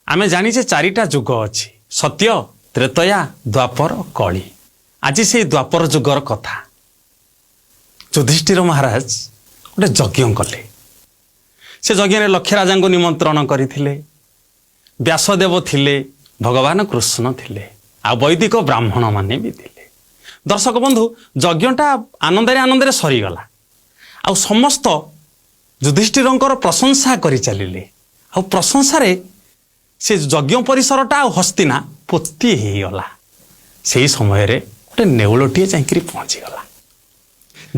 ଆମେ ଜାଣିଛେ ଚାରିଟା ଯୁଗ ଅଛି, ସତ୍ୟ, ତ୍ରେତୟା, ଦ୍ୱାପର, କଳି। ଆଜି ସେଇ ଦ୍ୱାପର ଯୁଗର କଥା। ଯୁଧିଷ୍ଠିର ମହାରାଜ ଗୋଟେ ଯଜ୍ଞ କଲେ। ସେ ଯଜ୍ଞରେ ଲକ୍ଷ ରାଜାଙ୍କୁ ନିମନ୍ତ୍ରଣ କରିଥିଲେ। ବ୍ୟାସଦେବ ଥିଲେ, ଭଗବାନ କୃଷ୍ଣ ଥିଲେ, ଆଉ ବୈଦିକ ବ୍ରାହ୍ମଣମାନେ ବି ଥିଲେ। ଦର୍ଶକ ବନ୍ଧୁ, ଯଜ୍ଞଟା ଆନନ୍ଦରେ ଆନନ୍ଦରେ ସରିଗଲା ଆଉ ସମସ୍ତ ଯୁଧିଷ୍ଠିରଙ୍କର ପ୍ରଶଂସା କରି ଚାଲିଲେ। ଆଉ ପ୍ରଶଂସାରେ ସେ ଯଜ୍ଞ ପରିସରଟା ଆଉ ହସ୍ତିନା ପୋତି ହେଇଗଲା। ସେଇ ସମୟରେ ଗୋଟେ ନେଉଳଟିଏ ଯାଇକିରି ପହଞ୍ଚିଗଲା।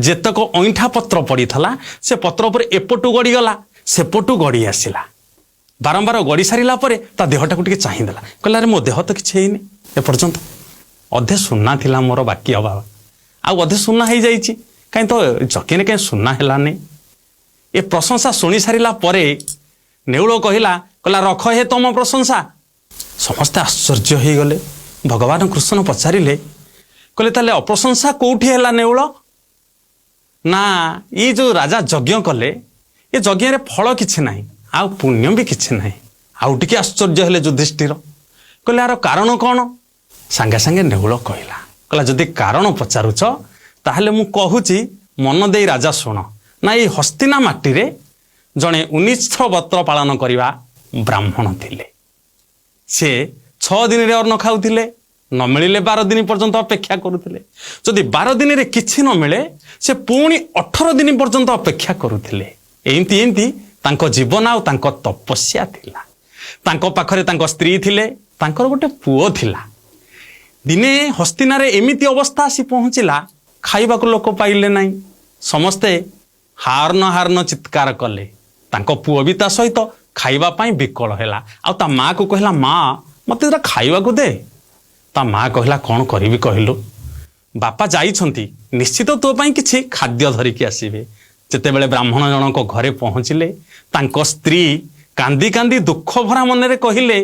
ଯେତକ ଅଇଁଠା ପତ୍ର ପଡ଼ିଥିଲା, ସେ ପତ୍ର ଉପରେ ଏପଟୁ ଗଡ଼ିଗଲା, ସେପଟୁ ଗଡ଼ି ଆସିଲା। ବାରମ୍ବାର ଗଡ଼ି ସାରିଲା ପରେ ତା ଦେହଟାକୁ ଟିକେ ଚାହିଁଦେଲା। କହିଲା, ଆରେ, ମୋ ଦେହ ତ କିଛି ହେଇନି ଏପର୍ଯ୍ୟନ୍ତ। ଅଧେ ସୁନା ଥିଲା ମୋର ବାକି ଅଭାବ, ଆଉ ଅଧେ ସୁନା ହେଇଯାଇଛି। କାହିଁ ତ ଯଜ୍ଞରେ କାହିଁ ସୁନା ହେଲାନି? ଏ ପ୍ରଶଂସା ଶୁଣି ସାରିଲା ପରେ ନେଉଳ କହିଲା, କହିଲା, ରଖ ହେ ତମ ପ୍ରଶଂସା। ସମସ୍ତେ ଆଶ୍ଚର୍ଯ୍ୟ ହେଇଗଲେ। ଭଗବାନ କୃଷ୍ଣ ପଚାରିଲେ, କହିଲେ, ତାହେଲେ ଅପ୍ରଶଂସା କୋଉଠି ହେଲା ନେଉଳ? ନା, ଏଇ ଯୋଉ ରାଜା ଯଜ୍ଞ କଲେ, ଏ ଯଜ୍ଞରେ ଫଳ କିଛି ନାହିଁ ଆଉ ପୁଣ୍ୟ ବି କିଛି ନାହିଁ। ଆଉ ଟିକେ ଆଶ୍ଚର୍ଯ୍ୟ ହେଲେ ଯୁଧିଷ୍ଠିର। କହିଲେ, ଆର କାରଣ କ'ଣ? ସାଙ୍ଗେ ସାଙ୍ଗେ ନେଉଳ କହିଲା, କହିଲା, ଯଦି କାରଣ ପଚାରୁଛ ତାହେଲେ ମୁଁ କହୁଛି, ମନ ଦେଇ ରାଜା ଶୁଣ। ନା, ଏଇ ହସ୍ତିନା ମାଟିରେ ଜଣେ ଉନିଚ୍ଛ ବ୍ରତ ପାଳନ କରିବା ବ୍ରାହ୍ମଣ ଥିଲେ। ସେ 6 ଦିନରେ ଅନ୍ନ ଖାଉଥିଲେ, ନ ମିଳିଲେ 12 ଦିନ ପର୍ଯ୍ୟନ୍ତ ଅପେକ୍ଷା କରୁଥିଲେ। ଯଦି 12 ଦିନରେ କିଛି ନ ମିଳେ, ସେ ପୁଣି 18 ଦିନ ପର୍ଯ୍ୟନ୍ତ ଅପେକ୍ଷା କରୁଥିଲେ। ଏମିତି ଏମିତି ତାଙ୍କ ଜୀବନ ଆଉ ତାଙ୍କ ତପସ୍ୟା ଥିଲା। ତାଙ୍କ ପାଖରେ ତାଙ୍କ ସ୍ତ୍ରୀ ଥିଲେ, ତାଙ୍କର ଗୋଟେ ପୁଅ ଥିଲା। ଦିନେ ହସ୍ତିନାରେ ଏମିତି ଅବସ୍ଥା ଆସି ପହଞ୍ଚିଲା, ଖାଇବାକୁ ଲୋକ ପାଇଲେ ନାହିଁ। ସମସ୍ତେ ହାର୍ନ ହାର୍ନ ଚିତ୍କାର କଲେ। ତାଙ୍କ ପୁଅ ବି ତା ସହିତ ଖାଇବା ପାଇଁ ବିକଳ ହେଲା ଆଉ ତା ମାଆକୁ କହିଲା, ମା, ମତେ ଏଟା ଖାଇବାକୁ ଦେ। ତା ମା କହିଲା, କ'ଣ କରିବି କହିଲୁ? ବାପା ଯାଇଛନ୍ତି, ନିଶ୍ଚିତ ତୋ ପାଇଁ କିଛି ଖାଦ୍ୟ ଧରିକି ଆସିବେ। ଯେତେବେଳେ ବ୍ରାହ୍ମଣ ଜଣଙ୍କ ଘରେ ପହଞ୍ଚିଲେ, ତାଙ୍କ ସ୍ତ୍ରୀ କାନ୍ଦି କାନ୍ଦି ଦୁଃଖ ଭରା ମନରେ କହିଲେ,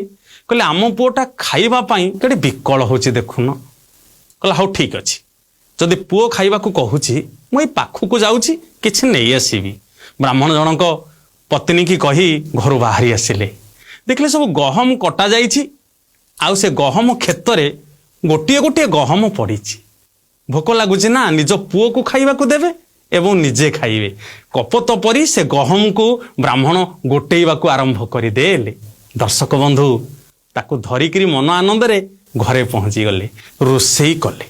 କହିଲେ, ଆମ ପୁଅଟା ଖାଇବା ପାଇଁ କେତେ ବିକଳ ହେଉଛି ଦେଖୁନ। କହିଲା, ହଉ ଠିକ ଅଛି, ଯଦି ପୁଅ ଖାଇବାକୁ କହୁଛି, ମୁଁ ଏଇ ପାଖକୁ ଯାଉଛି, କିଛି ନେଇ ଆସିବି। ବ୍ରାହ୍ମଣ ଜଣଙ୍କ ପତ୍ନୀକି କହି ଘରୁ ବାହାରି ଆସିଲେ। ଦେଖିଲେ ସବୁ ଗହମ କଟା ଯାଇଛି ଆଉ ସେ ଗହମ କ୍ଷେତରେ ଗୋଟିଏ ଗୋଟିଏ ଗହମ ପଡ଼ିଛି। ଭୋକ ଲାଗୁଛି ନା, ନିଜ ପୁଅକୁ ଖାଇବାକୁ ଦେବେ ଏବଂ ନିଜେ ଖାଇବେ। କପୋତ ପରି ସେ ଗହମକୁ ବ୍ରାହ୍ମଣ ଗୋଟେଇବାକୁ ଆରମ୍ଭ କରିଦେଲେ। ଦର୍ଶକ ବନ୍ଧୁ, ତାକୁ ଧରିକିରି ମନ ଆନନ୍ଦରେ ଘରେ ପହଞ୍ଚିଗଲେ, ରୋଷେଇ କଲେ,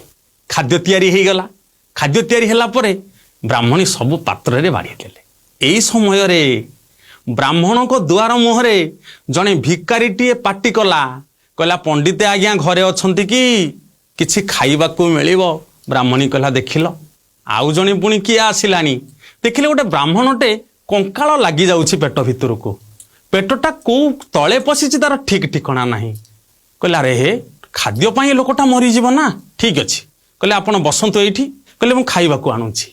ଖାଦ୍ୟ ତିଆରି ହେଇଗଲା। ଖାଦ୍ୟ ତିଆରି ହେଲା ପରେ ବ୍ରାହ୍ମଣୀ ସବୁ ପାତ୍ରରେ ବାଢ଼ି ଦେଲେ। ଏଇ ସମୟରେ ବ୍ରାହ୍ମଣଙ୍କ ଦୁଆର ମୁହଁରେ ଜଣେ ଭିକାରୀଟିଏ ପାଟି କଲା, କହିଲା, ପଣ୍ଡିତେ ଆଜ୍ଞା ଘରେ ଅଛନ୍ତି କି? କିଛି ଖାଇବାକୁ ମିଳିବ? ବ୍ରାହ୍ମଣୀ କହିଲା, ଦେଖିଲ, ଆଉ ଜଣେ ପୁଣି କିଏ ଆସିଲାଣି? ଦେଖିଲେ ଗୋଟେ ବ୍ରାହ୍ମଣଟେ କଙ୍କାଳ ଲାଗିଯାଉଛି ପେଟ ଭିତରକୁ। ପେଟଟା କୋଉ ତଳେ ପଶିଛି ତାର ଠିକ ଠିକଣା ନାହିଁ। କହିଲେ, ଆରେ ହେ, ଖାଦ୍ୟ ପାଇଁ ଏ ଲୋକଟା ମରିଯିବ ନା? ଠିକ ଅଛି। କହିଲେ, ଆପଣ ବସନ୍ତୁ ଏଇଠି। କହିଲେ, ମୁଁ ଖାଇବାକୁ ଆଣୁଛି।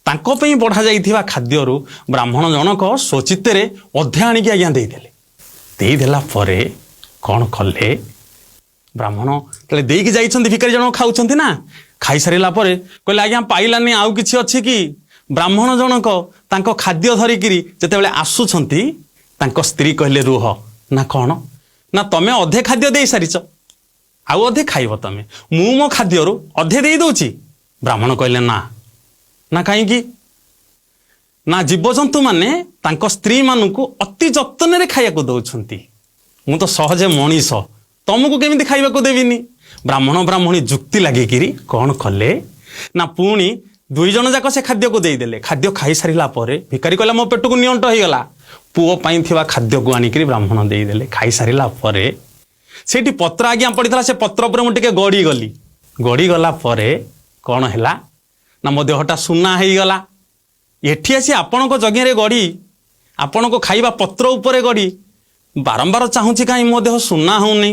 ତାଙ୍କ ପାଇଁ ବଢ଼ା ଯାଇଥିବା ଖାଦ୍ୟରୁ ବ୍ରାହ୍ମଣ ଜଣକ ସ୍ୱଚିତ୍ତରେ ଅଧେ ଆଣିକି ଆଜ୍ଞା ଦେଇଦେଲେ। ଦେଇଦେଲା ପରେ କ'ଣ କଲେ ବ୍ରାହ୍ମଣ? ତାହେଲେ ଦେଇକି ଯାଇଛନ୍ତି, ଭିକାରୀ ଜଣକ ଖାଉଛନ୍ତି ନା। ଖାଇସାରିଲା ପରେ କହିଲେ, ଆଜ୍ଞା, ପାଇଲାନି, ଆଉ କିଛି ଅଛି କି? ବ୍ରାହ୍ମଣ ଜଣକ ତାଙ୍କ ଖାଦ୍ୟ ଧରିକିରି ଯେତେବେଳେ ଆସୁଛନ୍ତି, ତାଙ୍କ ସ୍ତ୍ରୀ କହିଲେ, ରୁହ। ନା, କ'ଣ? ନା, ତମେ ଅଧେ ଖାଦ୍ୟ ଦେଇ ସାରିଛ, ଆଉ ଅଧେ ଖାଇବ ତମେ। ମୁଁ ମୋ ଖାଦ୍ୟରୁ ଅଧେ ଦେଇ ଦଉଛି। ବ୍ରାହ୍ମଣ କହିଲେ, ନା ନା, କାହିଁକି? ନା, ଜୀବଜନ୍ତୁମାନେ ତାଙ୍କ ସ୍ତ୍ରୀମାନଙ୍କୁ ଅତି ଯତ୍ନରେ ଖାଇବାକୁ ଦଉଛନ୍ତି, ମୁଁ ତ ସହଜେ ମଣିଷ, ତମକୁ କେମିତି ଖାଇବାକୁ ଦେବିନି? ବ୍ରାହ୍ମଣ ବ୍ରାହ୍ମଣୀ ଯୁକ୍ତି ଲାଗିକିରି କ'ଣ କଲେ ନା, ପୁଣି ଦୁଇ ଜଣ ଯାକ ସେ ଖାଦ୍ୟକୁ ଦେଇଦେଲେ। ଖାଦ୍ୟ ଖାଇସାରିଲା ପରେ ଭିକାରୀ କହିଲା, ମୋ ପେଟକୁ ନିଅଣ୍ଟ ହେଇଗଲା। ପୁଅ ପାଇଁ ଥିବା ଖାଦ୍ୟକୁ ଆଣିକିରି ବ୍ରାହ୍ମଣ ଦେଇଦେଲେ। ଖାଇସାରିଲା ପରେ ସେଇଠି ପତ୍ର ଆଜ୍ଞା ପଡ଼ିଥିଲା, ସେ ପତ୍ର ଉପରେ ମୁଁ ଟିକେ ଗଡ଼ିଗଲି। ଗଡ଼ିଗଲା ପରେ କ'ଣ ହେଲା ନା, ମୋ ଦେହଟା ସୁନା ହେଇଗଲା। ଏଠି ଆସି ଆପଣଙ୍କ ଯଜ୍ଞରେ ଗଡ଼ି, ଆପଣଙ୍କ ଖାଇବା ପତ୍ର ଉପରେ ଗଡ଼ି ବାରମ୍ବାର ଚାହୁଁଛି, କାହିଁ ମୋ ଦେହ ସୁନା ହେଉନି?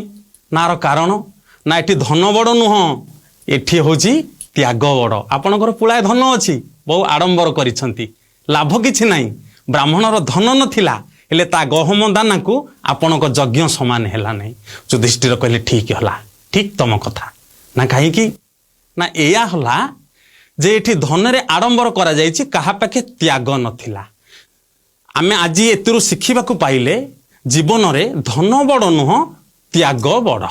ନା, ଆର କାରଣ? ନା, ଏଠି ଧନ ବଡ଼ ନୁହଁ, ଏଠି ହେଉଛି ତ୍ୟାଗ ବଡ଼। ଆପଣଙ୍କର ପୁଳାଏ ଧନ ଅଛି, ବହୁ ଆଡ଼ମ୍ବର କରିଛନ୍ତି, ଲାଭ କିଛି ନାହିଁ। ବ୍ରାହ୍ମଣର ଧନ ନଥିଲା, ହେଲେ ତା ଗହମ ଦାନାକୁ ଆପଣଙ୍କ ଯଜ୍ଞ ସମାନ ହେଲା ନାହିଁ। ଯୁଧିଷ୍ଠିର କହିଲେ, ଠିକ ହେଲା, ଠିକ ତମ କଥା। ନା, କାହିଁକି? ନା, ଏଇଆ ହେଲା ଯେ ଏଠି ଧନରେ ଆଡ଼ମ୍ବର କରାଯାଇଛି, କାହା ପାଖେ ତ୍ୟାଗ ନଥିଲା। ଆମେ ଆଜି ଏଥିରୁ ଶିଖିବାକୁ ପାଇଲେ, ଜୀବନରେ ଧନ ବଡ଼ ନୁହଁ, ତ୍ୟାଗ ବଡ଼।